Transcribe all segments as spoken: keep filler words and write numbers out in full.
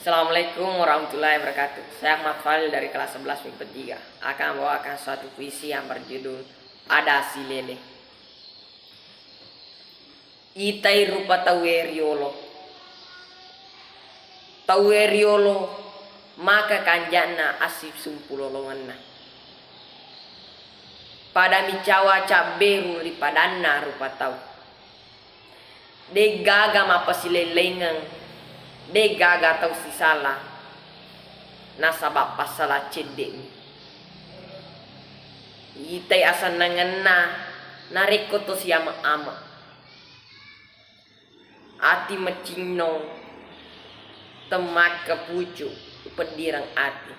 Assalamualaikum warahmatullahi wabarakatuh. Saya Ahmad Fadil dari kelas sebelas MIPA tiga akan membawakan suatu puisi yang berjudul Ada Silele. Itai rupa tauwe riolo. Tauwe riolo maka kanja'na assisumpulolongenna. Pada micawa cabberu ri padanna rupa tau. De'gaga mapasilaing-laingeng, de'gaga tau sisala, nasaba passala cedde'mi. Itai asennangenna narekko to siame-ame. Ati macinnong, temmakka pucuk, upeddireng ati.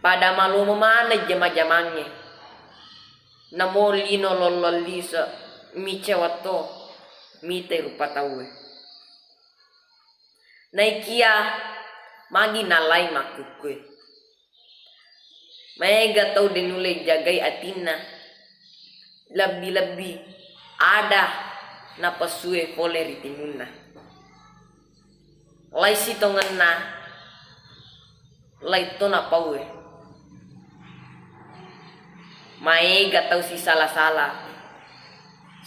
Pada malomo maneng jama-jamangnge. Namo lino lollong lise, micawa to mitai rupa tauwe. Naikia magi nalai makkukkue. Maega tau de nulle jagai atinna. Lebbi-lebbi ada napasue pole ri timunna. Lai sitongenna, lai to napaue. Maega tau sisala-sala.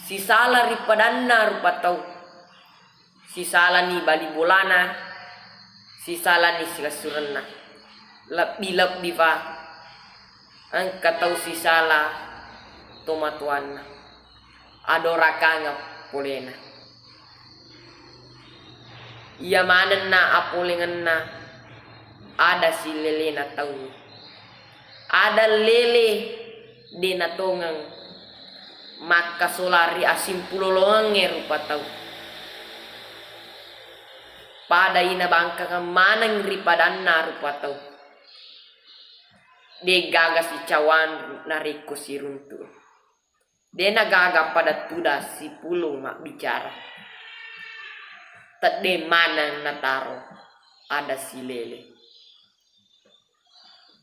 Sisala ri padanna rupa tau. Sisalani bali bolana, sisalani silessurenna. Lebbi-lebbi fa engka tau sisala tomatoanna. Adorakangeng polena. Iya manenna apolengenna ada silelena tau. Ada lele de natongeng makkasola ri asimpulolongengnge rupa tau. Pada ina bangkangeng maneng ri padanna rupa tau. De gaga sicawanru narekko siruntu. Dena gaga pada tuda sipulung mabbicara. Tedde maneng nataro ada silele.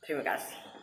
Terima kasih.